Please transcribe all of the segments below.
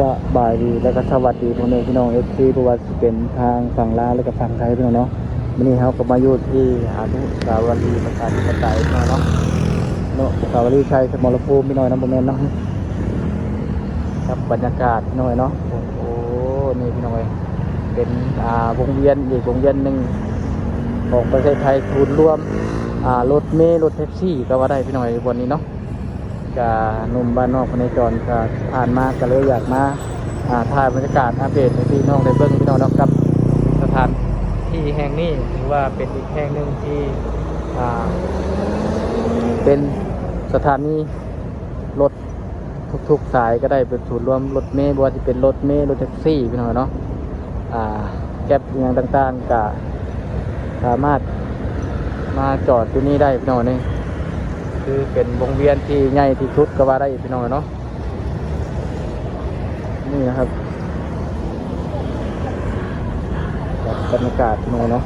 ສະບາຍດີ ແລະ ກໍສະຫວັດດີພໍ່ແມ່ພີ່ນ້ອງ ເອັຟຊີ ບໍ່ວ່າຊິເປັນທາງຝັ່ງລາວ ແລະ ກໍຝັ່ງໄທ ພີ່ນ້ອງເນາະ. ມື້ນີ້ເຮົາກໍມາຢູ່ທີ່ອະນຸສາວະລີປະຊາທິປະໄຕ ພີ່ນ້ອງເນາະ ອະນຸສາວະລີໄຊສະມໍລະພູມ ພີ່ນ້ອງເນາະ ບໍ່ແມ່ນເນາະ. ກັບບັນຍາກາດ ພີ່ນ້ອງເນາະ ໂອ້ໂຫ ນີ້ ພີ່ນ້ອງເອີຍ ເປັນ ອ່າ ວົງວຽນອີກວົງວຽນໜຶ່ງຂອງປະເທດໄທ ສູນລວມ ອ່າ ລົດເມ ລົດແທັກຊີ ກໍວ່າໄດ້ ພີ່ນ້ອງເອີຍ ບ່ອນນີ້ເນາະ. ກະໜຸ່ມບ້ານນອກພະເນຈອນ ກະຜ່ານມາ ກະເລີຍຢາກມາ ອ່າ ຖ່າຍບັນຍາກາດ ອັບເດດໃຫ້ພີ່ນ້ອງໄດ້ເບິ່ງ ພີ່ນ້ອງເນາະ ກັບສະຖານທີ່ແຫ່ງນີ້ ຖືວ່າເປັນອີກແຫ່ງໜຶ່ງທີ່ ອ່າ ເປັນສະຖານີລົດທຸກໆສາຍ ກະໄດ້ເປັນສູນລວມລົດເມ ບໍ່ວ່າຊິເປັນລົດເມ ລົດແທັກຊີ ພີ່ນ້ອງເນາະ. ອ່າ ແກັບອີ່ຫຍັງຕ່າງໆ ກະສາມາດມາຈອດຢູ່ນີ້ໄດ້ ພີ່ນ້ອງເອີຍ. ຄືເປັນວົງວຽນທີ່ໃຫຍ່ທີ່ສຸດກໍວ່າໄດ້ ພີ່ນ້ອງເນາະ. ນີ້ນະຄັບ ກັບບັນຍາກາດ ພີ່ນ້ອງເນາະ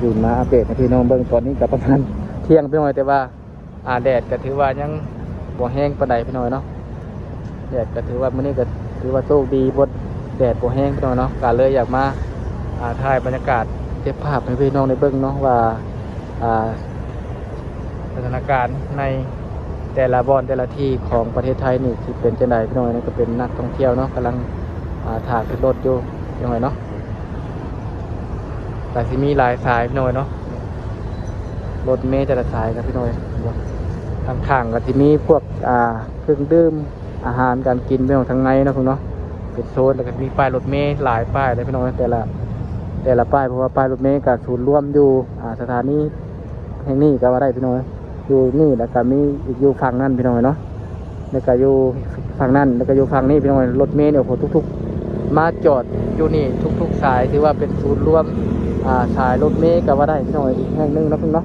ຢູ່ມາອັບເດດໃຫ້ພີ່ນ້ອງເບິ່ງ. ຕອນນີ້ກໍປະມານທ່ຽງ ພີ່ນ້ອງເອີຍ ແຕ່ວ່າ ອ່າ ແດດກໍຖືວ່າຍັງບໍ່ແຮງປານໃດ ພີ່ນ້ອງເນາະ. ແດດກໍຖືວ່າ ມື້ນີ້ກໍຖືວ່າໂຊກດີ ບໍ່ ແດດບໍ່ແຮງ ພີ່ນ້ອງເນາະ. ກໍເລີຍຢາກມາ ອ່າ ຖ່າຍບັນຍາກາດ ເກັບພາບໃຫ້ພີ່ນ້ອງໄດ້ເບິ່ງເນາະ ວ່າ ອ່າ ສະຖານະການໃນແຕ່ລະບ່ອນແຕ່ລະທີ່ຂອງປະເທດໄທນີ້ຊິເປັນຈັ່ງໃດ ພີ່ນ້ອງ. ນີ້ກໍເປັນນັກທ່ອງທ່ຽວເນາະ ກຳລັງ ອ່າ ຖ້າຂຶ້ນລົດຢູ່ ພີ່ນ້ອງເນາະ. ກໍຊິມີຫຼາຍສາຍ ພີ່ນ້ອງເນາະ ລົດເມແຕ່ລະສາຍ ກັບ ພີ່ນ້ອງເນາະ. ຂ້າງໆກໍຊິມີພວກ ອ່າ ເຄື່ອງດື່ມ ອາຫານການກິນ ພີ່ນ້ອງ ທາງໃນເນາະ ເພິ່ນເນາະ ເປັນໂຊນ. ແລ້ວກໍມີປ້າຍລົດເມຫຼາຍປ້າຍເລີຍ ພີ່ນ້ອງເນາະ ແຕ່ລະ ແຕ່ລະປ້າຍ ເພາະວ່າປ້າຍລົດເມກໍສູນລວມຢູ່ ອ່າ ສະຖານີແຫ່ງນີ້ກໍວ່າໄດ້ ພີ່ນ້ອງເນາະ. ຢູ່ນີ້ ແລ້ວກໍມີອີກຢູ່ຝັ່ງນັ້ນ ພີ່ນ້ອງເນາະ ແລ້ວກໍຢູ່ຝັ່ງນັ້ນ ແລ້ວກໍຢູ່ຝັ່ງນີ້ ພີ່ນ້ອງ. ລົດເມນີ້ ໂອ້ໂຫ ທຸກໆ ມາຈອດຢູ່ນີ້ທຸກໆສາຍ ຖືວ່າເປັນສູນລວມ ອ່າ ສາຍລົດເມກໍວ່າໄດ້ ພີ່ນ້ອງ ອີກແຫ່ງໜຶ່ງເນາະ ເພິ່ນເນາະ.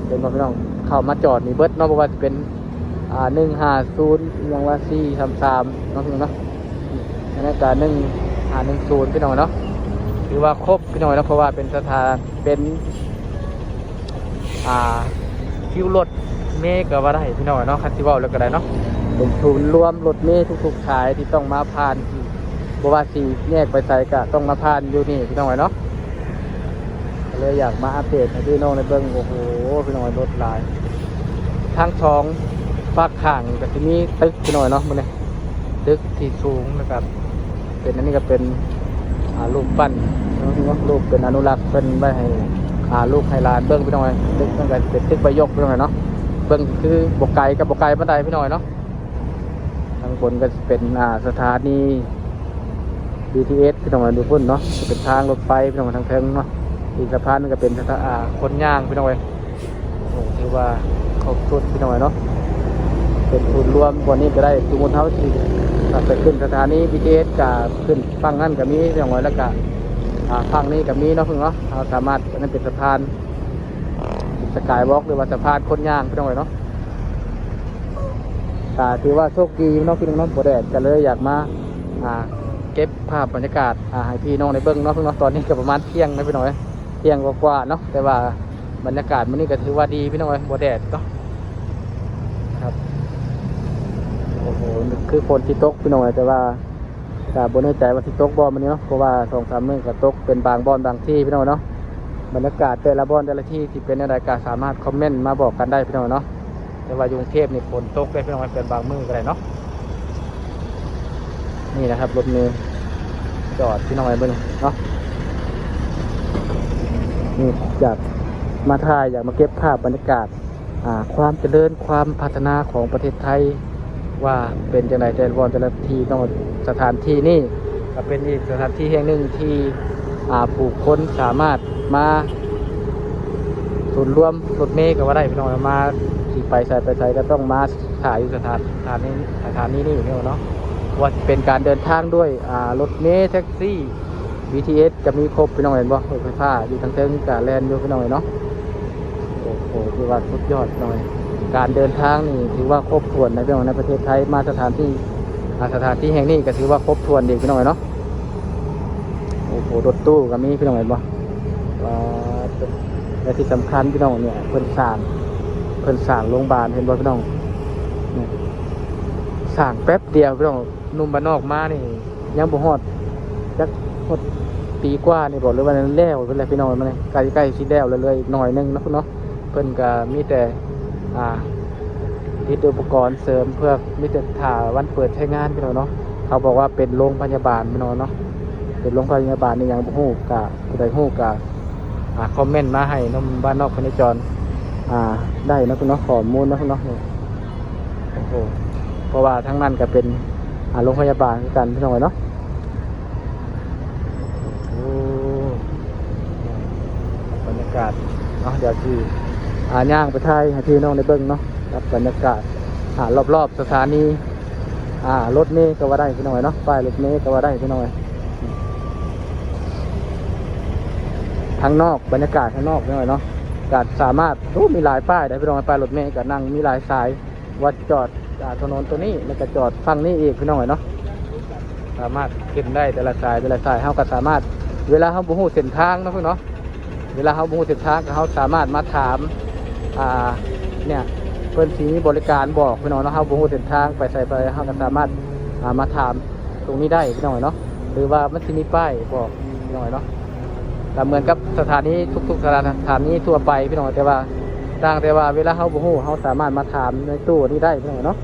ເຫັນບໍ່ ພີ່ນ້ອງ ເຂົ້າມາຈອດນີ້ເບິດເນາະ ບໍ່ວ່າຊິເປັນ ອ່າ ໜຶ່ງຫ້າສູນ ອີ່ຫຍັງວ່າ ສີ່ສາມສາມ ເນາະ ພີ່ນ້ອງເນາະ. ອັນນັ້ນກໍ ໜຶ່ງຫ້າໜຶ່ງສູນ ພີ່ນ້ອງເນາະ ຖືວ່າຄົບ ພີ່ນ້ອງເນາະ ເພາະວ່າເປັນສະຖານ ເປັນ ອ່າ ຄິວລົດເມກໍວ່າໄດ້ ພີ່ນ້ອງເນາະ. ຄັນຊິເວົ້າແລ້ວກໍໄດ້ເນາະ ເປັນສູນລວມລົດເມທຸກໆສາຍທີ່ຕ້ອງມາຜ່ານ ບໍ່ວ່າຊິແຍກໄປໃສກໍຕ້ອງມາຜ່ານຢູ່ນີ້ ພີ່ນ້ອງເນາະ. ກໍເລີຍຢາກມາອັບເດດໃຫ້ພີ່ນ້ອງໄດ້ເບິ່ງ. ໂອ້ໂຫ ພີ່ນ້ອງ ລົດຫຼາຍ. ທັງສອງຟາກຂ້າງກໍຊິມີຕຶກ ພີ່ນ້ອງເນາະ ມື້ນີ້ ຕຶກທີ່ສູງ ແລ້ວກໍເປັນ ອັນນີ້ກໍເປັນ ອ່າ ຮູບປັ້ນເນາະ ຮູບເປັນອະນຸລັກ ເພິ່ນໄວ້ໃຫ້ ອ່າ ລູກໃຫ້ຫຼານເບິ່ງ ພີ່ນ້ອງເອີຍ. ຕຶກມັນກໍເປັນຕຶກໃບຢົກ ພີ່ນ້ອງເນາະ ເບິ່ງຄືບໍ່ໄກ ກໍບໍ່ໄກປານໃດ ພີ່ນ້ອງເນາະ. ທາງບົນກໍຊິເປັນ ອ່າ ສະຖານີ ບີທີເອສ ພີ່ນ້ອງເອີຍ ຢູ່ພຸ້ນເນາະ ຈະເປັນທາງລົດໄຟ ພີ່ນ້ອງ ທາງເທິງເນາະ. ອີກສະພານໜຶ່ງກໍເປັນສະຖາ ອ່າ ຄົນຍ່າງ ພີ່ນ້ອງເອີຍ. ໂອ້ ຖືວ່າຄົບຊຸດ ພີ່ນ້ອງເອີຍເນາະ ເປັນສູນລວມບ່ອນນີ້ກໍໄດ້. ສົມມຸດເຮົາຊິໄປຂຶ້ນສະຖານີ ບີທີເອສ ກໍຂຶ້ນຝັ່ງນັ້ນກໍມີ ພີ່ນ້ອງເອີຍ ແລ້ວກໍ ອ່າ ຝັ່ງນີ້ກໍມີເນາະ ເພິ່ນເນາະ. ເຮົາສາມາດ ອັນນັ້ນເປັນສະພານ ສະກາຍວອກ ຫຼືວ່າສະພານຄົນຍ່າງ ພີ່ນ້ອງເອີຍເນາະ. ກໍຖືວ່າໂຊກດີເນາະ ພີ່ນ້ອງເນາະ ບໍ່ແດດ ກໍເລີຍຢາກມາ ອ່າ ເກັບພາບບັນຍາກາດ ອ່າ ໃຫ້ພີ່ນ້ອງໄດ້ເບິ່ງເນາະ ເພິ່ນເນາະ. ຕອນນີ້ກໍປະມານທ່ຽງນະ ພີ່ນ້ອງເອີຍ ທ່ຽງກວ່າໆເນາະ ແຕ່ວ່າບັນຍາກາດມື້ນີ້ກໍຖືວ່າດີ ພີ່ນ້ອງເອີຍ ບໍ່ແດດເນາະ ຄັບ. ໂອ້ໂຫ ຄືຝົນຊິຕົກ ພີ່ນ້ອງເອີຍ ແຕ່ວ່າ ກໍບໍ່ແນ່ໃຈວ່າຊິຕົກບໍ່ມື້ນີ້ເນາະ ເພາະວ່າສອງສາມມື້ກໍຕົກເປັນບາງບ່ອນບາງທີ່ ພີ່ນ້ອງເນາະ. ບັນຍາກາດແຕ່ລະບ່ອນແຕ່ລະທີ່ຊິເປັນແນວໃດ ກໍສາມາດຄອມເມັນມາບອກກັນໄດ້ ພີ່ນ້ອງເນາະ. ແຕ່ວ່າຢູ່ກຸງເທບນີ້ຝົນຕົກເດ້ ພີ່ນ້ອງ ເປັນບາງມື້ກໍໄດ້ເນາະ. ນີ້ນະຄັບ ລົດເມຈອດ ພີ່ນ້ອງເອີຍ ເບິ່ງເນາະ. ນີ້ຢາກມາຖ່າຍ ຢາກມາເກັບພາບບັນຍາກາດ ອ່າ ຄວາມຈະເລີນ ຄວາມພັດທະນາຂອງປະເທດໄທ ວ່າເປັນຈັ່ງໃດ ແຕ່ລະບ່ອນແຕ່ລະທີ່ເນາະ. ສະຖານທີ່ນີ້ກໍເປັນອີກສະຖານທີ່ແຫ່ງໜຶ່ງທີ່ ອ່າ ຜູ້ຄົນສາມາດມາສູນລວມລົດເມກໍວ່າໄດ້ ພີ່ນ້ອງ. ມາຊິໄປໃສໄປໃສກໍຕ້ອງມາຖ້າຢູ່ສະຖານ ສະຖານ ສະຖານທີ່ນີ້ເນາະ ວ່າເປັນການເດີນທາງດ້ວຍ ອ່າ ລົດເມ ແທັກຊີ ບີທີເອສ ກໍມີຄົບ ພີ່ນ້ອງເຫັນບໍ່? ລົດໄຟຟ້າຢູ່ທາງເທິງກໍແລ່ນຢູ່ ພີ່ນ້ອງເອີຍເນາະ. ໂອ້ໂຫ ຖືວ່າສຸດຍອດ ພີ່ນ້ອງເອີຍ. ການເດີນທາງນີ້ຖືວ່າຄົບຖ້ວນໃນ ພີ່ນ້ອງ ໃນປະເທດໄທ. ມາສະຖານທີ່ ອ່າ ສະຖານທີ່ແຫ່ງນີ້ກໍຖືວ່າຄົບຖ້ວນອີກ ພີ່ນ້ອງເອີຍເນາະ. ໂອ້ໂຫ ລົດຕູ້ກໍມີ ພີ່ນ້ອງເຫັນບໍ່? ອ່າ ແລະທີ່ສຳຄັນ ພີ່ນ້ອງ ເນຍ ເພິ່ນສ້າງ ເພິ່ນສ້າງໂຮງບານ ເຫັນບໍ່ ພີ່ນ້ອງ? ນີ້ ສ້າງແປັບດຽວພີ່ນ້ອງ. ໜຸ່ມບ້ານນອກມານີ້ຍັງບໍ່ຮອດຈັກ ຮອດປີກວ່ານີ້ບໍ ຫຼືວ່າແລ້ວພຸ້ນແຫຼະພີ່ນ້ອງ. ມັນໃກ້ໆຊິແລ້ວເລີຍ ອີກໜ້ອຍໜຶ່ງເນາະ ເນາະ. ເພິ່ນກໍມີແຕ່ ອ່າ ຕິດອຸປະກອນເສີມ ເພື່ອມີແຕ່ຖ້າວັນເປີດໃຊ້ງານພີ່ນ້ອງເນາະ. ເຂົາບອກວ່າເປັນໂຮງພະຍາບານພີ່ນ້ອງເນາະ ເປັນໂຮງພະຍາບານອີ່ຫຍັງບໍ່ຮູ້. ກະຜູ້ໃດຮູ້ກະ ອ່າ ຄອມເມັນມາໃຫ້ໜຸ່ມບ້ານນອກພະເນຈອນ ອ່າ ໄດ້ເນາະ ເນາະ ຂໍ້ມູນເນາະ ເນາະ. ໂອ້ໂຫ ເພາະວ່າທາງນັ້ນກໍເປັນ ອ່າ ໂຮງພະຍາບານຄືກັນພີ່ນ້ອງເອີຍເນາະ. ໂອ້ ບັນຍາກາດເນາະ ດຽວຊິ ອ່າ ຍ່າງໄປຖ່າຍໃຫ້ພີ່ນ້ອງໄດ້ເບິ່ງເນາະ ກັບບັນຍາກາດ ອ່າ ລອບໆສະຖານີ ອ່າ ລົດເມກໍວ່າໄດ້ພີ່ນ້ອງເອີຍເນາະ ປ້າຍລົດເມກໍວ່າໄດ້ພີ່ນ້ອງເອີຍ. ທາງນອກ ບັນຍາກາດທາງນອກພີ່ນ້ອງເອີຍເນາະ ກໍສາມາດ ໂອ້ ມີຫຼາຍປ້າຍໄດ໋ພີ່ນ້ອງເອີຍ. ປ້າຍລົດເມກໍນັ່ງມີຫຼາຍສາຍ ວ່າຈອດ ອ່າ ຖະໜົນຕົວນີ້ ແລ້ວກໍຈອດຝັ່ງນີ້ອີກພີ່ນ້ອງເອີຍເນາະ. ສາມາດຂຶ້ນໄດ້ແຕ່ລະສາຍ ແຕ່ລະສາຍ ເຮົາກໍສາມາດ ເວລາເຮົາບໍ່ຮູ້ເສັ້ນທາງເນາະພີ່ນ້ອງເນາະ ເວລາເຮົາບໍ່ຮູ້ເສັ້ນທາງ ກໍເຮົາສາມາດມາຖາມ ອ່າ ເນຍ ເພິ່ນຊິມີບໍລິການບອກພີ່ນ້ອງເນາະ. ເຮົາບໍ່ຮູ້ເສັ້ນທາງໄປໃສໄປ ເຮົາກໍສາມາດ ອ່າ ມາຖາມຕົງນີ້ໄດ້ພີ່ນ້ອງເນາະ ຫຼືວ່າມັນຊິມີປ້າຍບອກພີ່ນ້ອງເນາະ. ກໍເໝືອນກັບສະຖານີ ທຸກໆສະຖານ- ສະຖານີທົ່ວໄປພີ່ນ້ອງ ແຕ່ວ່າ ຕ່າງແຕ່ວ່າເວລາເຮົາບໍ່ຮູ້ ເຮົາສາມາດມາຖາມໃນຕູ້ນີ້ໄດ້ພີ່ນ້ອງເນາະ.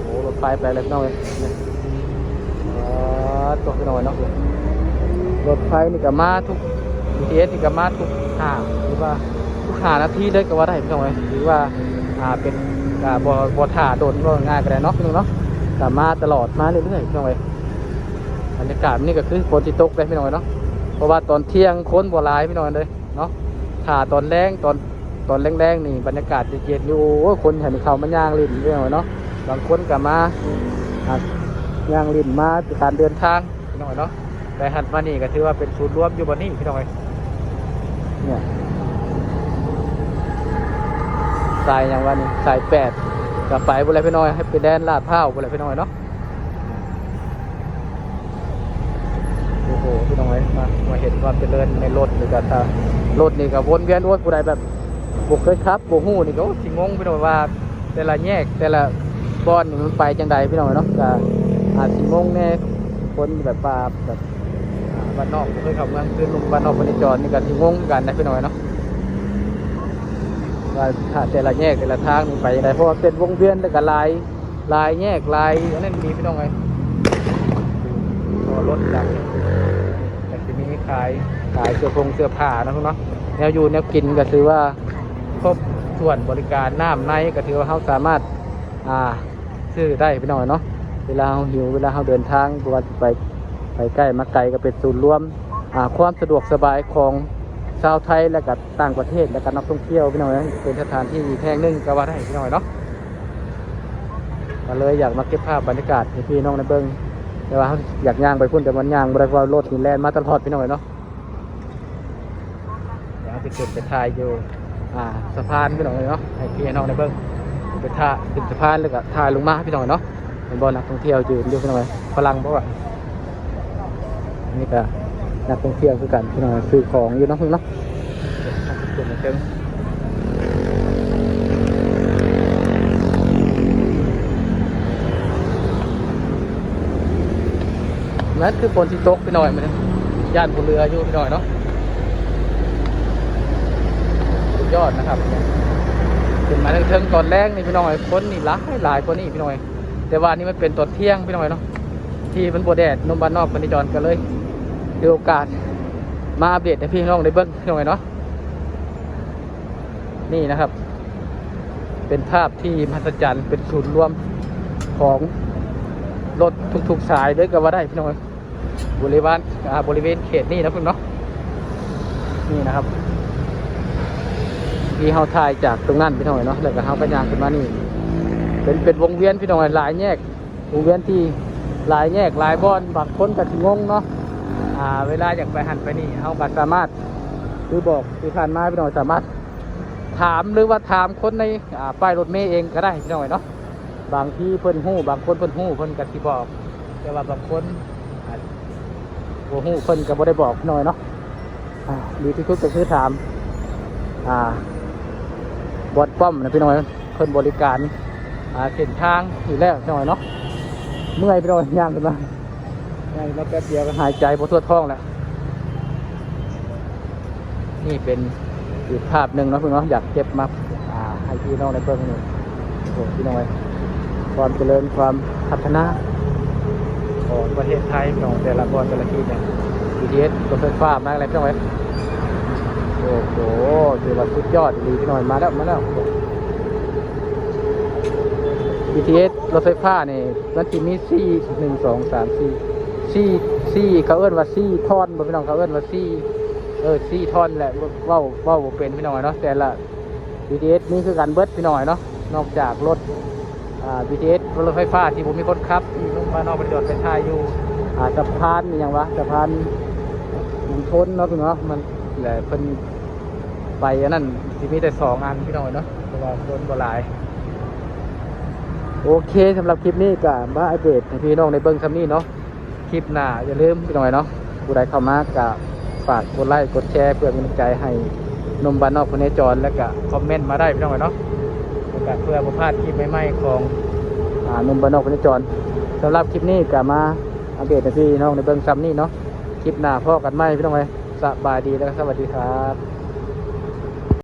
ໂອ້ ລົດໄຟໄປແລ້ວພີ່ນ້ອງເອີຍ. ເອີ ຕົວພີ່ນ້ອງເນາະ ລົດໄຟນີ້ກໍມາທຸກ ບີທີເອສ ນີ້ກໍມາທຸກຫ້າ ຫຼືວ່າທຸກຫ້ານາທີເລີຍກໍວ່າໄດ້ພີ່ນ້ອງເອີຍ. ຖືວ່າ ອ່າ ເປັນ ກໍບໍ່ ບໍ່ຖ້າດົນ ເວົ້າງ່າຍໆກໍໄດ້ເນາະ ພີ່ນ້ອງເນາະ ກໍມາຕະຫຼອດ ມາເລື້ອຍໆພີ່ນ້ອງເອີຍ. ບັນຍາກາດມື້ນີ້ກໍຄືຝົນຊິຕົກເດ້ພີ່ນ້ອງເອີຍເນາະ ເພາະວ່າຕອນທ່ຽງຄົນບໍ່ຫຼາຍພີ່ນ້ອງເອີຍເນາະ. ຖ້າຕອນແລງ ຕອນ ຕອນແລງໆນີ້ບັນຍາກາດຈະເຢັນຢູ່ ໂອ້ຍ ຄົນແຖວນີ້ເຂົ້າມາຍ່າງຫຼິ້ນພີ່ນ້ອງເອີຍເນາະ. ບາງຄົນກໍມາ ອ່າ ຍ່າງຫຼິ້ນ ມາການເດີນທາງພີ່ນ້ອງເອີຍເນາະ. ໄປຫັ້ນມານີ້ກໍຖືວ່າເປັນສູນລວມຢູ່ບ່ອນນີ້ພີ່ນ້ອງເອີຍ. ເນຍ ສາຍຫຍັງວະນີ້ ສາຍແປດ ກໍໄປພຸ້ນແຫຼະພີ່ນ້ອງເອີຍ ໃຫ້ໄປແດນລາດພ້າວພຸ້ນແຫຼະພີ່ນ້ອງເອີຍເນາະ. ໂອ້ໂຫ ພີ່ນ້ອງເອີຍ ມາ ມາເຫັນຄວາມຈະເລີນໃນລົດນີ້ກໍ ລົດນີ້ກໍວົນວຽນ ໂອ້ຍ ຜູ້ໃດແບບບໍ່ເຄີຍຂັບ ບໍ່ຮູ້ນີ້ກໍ ໂອ້ ຊິງົງພີ່ນ້ອງ ວ່າແຕ່ລະແຍກ ແຕ່ລະບ່ອນນີ້ມັນໄປຈັ່ງໃດພີ່ນ້ອງເນາະ. ກໍອາດຊິງົງແດ່ ຄົນແບບວ່າແບບ ອ່າ ບ້ານນອກ ບໍ່ເຄີຍເຂົ້າເມືອງ ຄືໜຸ່ມບ້ານນອກພະເນຈອນນີ້ກໍຊິງົງຄືກັນນະພີ່ນ້ອງເນາະ ວ່າຖ້າແຕ່ລະແຍກແຕ່ລະທາງນີ້ໄປຈັ່ງໃດ ເພາະວ່າເປັນວົງວຽນ ແລ້ວກໍຫຼາຍ ຫຼາຍແຍກ ຫຼາຍອັນນັ້ນອີ່ຫຼີພີ່ນ້ອງເອີຍ. ກໍລົດຈາກ ກໍຊິມີຂາຍ ຂາຍເສື້ອຜົງເສື້ອຜ້າເນາະ ເນາະ ແນວຢູ່ແນວກິນກໍຖືວ່າຄົບຖ້ວນ ບໍລິການນ້ຳໃນກໍຖືວ່າເຮົາສາມາດ ອ່າ ຊື້ໄດ້ພີ່ນ້ອງເນາະ. ເວລາເຮົາຫິວ ເວລາເຮົາເດີນທາງ ບໍ່ວ່າໄປ ໄປໃກ້ມາໄກ ກໍເປັນສູນລວມ ອ່າ ຄວາມສະດວກສະບາຍຂອງຊາວໄທ ແລະກະຕ່າງປະເທດ ແລະກະນັກທ່ອງທ່ຽວພີ່ນ້ອງເອີຍ. ເປັນສະຖານທີ່ອີກແຫ່ງໜຶ່ງກໍວ່າໄດ້ພີ່ນ້ອງເນາະ. ກໍເລີຍຢາກມາເກັບພາບບັນຍາກາດໃຫ້ພີ່ນ້ອງໄດ້ເບິ່ງ ແຕ່ວ່າເຮົາຢາກຍ່າງໄປພຸ້ນ ແຕ່ມັນຍ່າງບໍ່ໄດ້ ເພາະວ່າລົດນີ້ແລ່ນມາຕະຫຼອດພີ່ນ້ອງເນາະ. ດຽວເຮົາຊິຂຶ້ນໄປຖ່າຍຢູ່ ອ່າ ສະພານພີ່ນ້ອງເອີຍເນາະ ໃຫ້ພີ່ໃຫ້ນ້ອງໄດ້ເບິ່ງ. ໄປຖ່າຍຂຶ້ນສະພານ ແລ້ວກໍຖ່າຍລົງມາພີ່ນ້ອງເນາະ. ເຫັນບໍ່ ນັກທ່ອງທ່ຽວຢືນຢູ່ພີ່ນ້ອງເອີຍ ຝຣັ່ງບໍ່ວະ? ນີ້ກໍນັກທ່ອງທ່ຽວຄືກັນພີ່ນ້ອງ ຊື້ຂອງຢູ່ເນາະ ເນາະ. ຂຶ້ນໄປເທິງ ນັ້ນຄືຝົນຊິຕົກພີ່ນ້ອງເອີຍ ມື້ນີ້ຢ້ານບໍ່ເຫຼືອຢູ່ພີ່ນ້ອງເນາະ. ສຸດຍອດນະຄັບ ຂຶ້ນມາເທິງໆ ຕອນແລງນີ້ພີ່ນ້ອງເອີຍ ຄົນນີ້ຫຼາຍ ຫຼາຍກວ່ານີ້ພີ່ນ້ອງເອີຍ. ແຕ່ວ່ານີ້ມັນເປັນຕອນທ່ຽງພີ່ນ້ອງເອີຍເນາະ ທີ່ມັນບໍ່ແດດ ໜຸ່ມບ້ານນອກພະເນຈອນກໍເລີຍຖືໂອກາດມາອັບເດດໃຫ້ພີ່ນ້ອງໄດ້ເບິ່ງພີ່ນ້ອງເອີຍເນາະ. ນີ້ນະຄັບ ເປັນພາບທີ່ມະຫັດສະຈັນ ເປັນສູນລວມຂອງລົດທຸກໆສາຍເລີຍກໍວ່າໄດ້ພີ່ນ້ອງເອີຍ ບໍລິວານ ອ່າ ບໍລິເວນເຂດນີ້ນະເພິ່ນເນາະ. ນີ້ນະຄັບ ທີ່ເຮົາຖ່າຍຈາກຕົງນັ້ນພີ່ນ້ອງເອີຍເນາະ ແລ້ວກໍເຮົາກໍຍ່າງຂຶ້ນມານີ້ ເປັນ ເປັນວົງວຽນພີ່ນ້ອງເອີຍ ຫຼາຍແຍກ ວົງວຽນທີ່ຫຼາຍແຍກຫຼາຍບ່ອນ ບາງຄົນກໍຊິງົງເນາະ. ອ່າ ເວລາຢາກໄປຫັ້ນໄປນີ້ ເຮົາກໍສາມາດ ຄືບອກທີ່ຜ່ານມາພີ່ນ້ອງ ສາມາດຖາມ ຫຼືວ່າຖາມຄົນໃນ ອ່າ ປ້າຍລົດເມເອງກໍໄດ້ພີ່ນ້ອງເອີຍເນາະ. ບາງທີເພິ່ນຮູ້ ບາງຄົນເພິ່ນຮູ້ ເພິ່ນກໍຊິບອກ ແຕ່ວ່າບາງຄົນ ອ່າ ບໍ່ຮູ້ ເພິ່ນກໍບໍ່ໄດ້ບອກພີ່ນ້ອງເອີຍເນາະ. ອ່າ ດີທີ່ສຸດກໍຄືຖາມ ອ່າ ບ່ອນປ້ອມນະພີ່ນ້ອງເອີຍ ເພິ່ນບໍລິການ ຫາເສັ້ນທາງຢູ່ແລ້ວໜ້ອຍເນາະ. ເມື່ອຍພີ່ນ້ອງ ຍ່າງຂຶ້ນມາ ຍ່າງມາແປັບດຽວກໍຫາຍໃຈບໍ່ທົ່ວທ້ອງແລ້ວ. ນີ້ເປັນອີກພາບໜຶ່ງເນາະ ພີ່ນ້ອງເນາະ ຢາກເກັບມາ ອ່າ ໃຫ້ພີ່ນ້ອງໄດ້ເບິ່ງນີ້. ໂອ້ ພີ່ນ້ອງເອີຍ ຄວາມຈະເລີນ ຄວາມພັດທະນາຂອງປະເທດໄທພີ່ນ້ອງ, ແຕ່ລະບ່ອນແຕ່ລະທີ່ນີ້ ບີທີເອສ ລົດໄຟຟ້າມາແລ້ວພີ່ນ້ອງເອີຍ. ໂອ້ໂຫ ຖືວ່າສຸດຍອດອີ່ຫຼີພີ່ນ້ອງ. ມາແລ້ວ ມາແລ້ວ ບີທີເອສ ລົດໄຟຟ້ານີ້ ມັນຊິມີສີ່ ໜຶ່ງ ສອງ ສາມ ສີ່ ສີ່ ສີ່ ເຂົາເອີ້ນວ່າສີ່ທ່ອນບໍ່ພີ່ນ້ອງ? ເຂົາເອີ້ນວ່າສີ່ ເອີ ສີ່ທ່ອນແຫຼະ. ເວົ້າ ເວົ້າບໍ່ເປັນພີ່ນ້ອງເນາະ. ແຕ່ລະບີທີເອສມີຄືກັນເບິດພີ່ນ້ອງເນາະ, ນອກຈາກລົດ ອ່າ ບີທີເອສ ລົດໄຟຟ້າທີ່ບໍ່ມີຄົນຂັບ ທີ່ໜຸ່ມບ້ານນອກເພິ່ນຈອດໄປຖ່າຍຢູ່ ອ່າ ສະພານອີ່ຫຍັງວະ ສະພານກຸງທົນເນາະພີ່ນ້ອງເນາະ. ມັນ ແລະ ເພິ່ນໄປອັນນັ້ນຊິມີແຕ່ສອງອັນພີ່ນ້ອງເນາະ ເພາະວ່າຄົນບໍ່ຫຼາຍ. ໂອເຄ ສຳລັບຄລິບນີ້ກໍມາອັບເດດໃຫ້ພີ່ນ້ອງໄດ້ເບິ່ງສ່ຳນີ້ເນາະ. ຄລິບໜ້າຢ່າລືມພີ່ນ້ອງເນາະ ຜູ້ໃດເຂົ້າມາກໍຝາກກົດໄລ້ກົດແຊ ເພື່ອເປັນກຳລັງໃຈໃຫ້ໜຸ່ມບ້ານນອກພະເນຈອນ ແລະກະຄອມເມັນມາໄດ້ພີ່ນ້ອງເນາະ ແລະກະເພື່ອບໍ່ພາດຄລິບໃໝ່ໆຂອງ ອ່າ ໜຸ່ມບ້ານນອກພະເນຈອນ. ສຳລັບຄລິບນີ້ກໍມາອັບເດດໃຫ້ພີ່ນ້ອງໄດ້ເບິ່ງສ່ຳນີ້ເນາະ. ຄລິບໜ້າພໍ້ກັນໃໝ່ພີ່ນ້ອງເອີຍ. ສະບາຍດີ ແລະ ສະຫວັດດີຄັບ.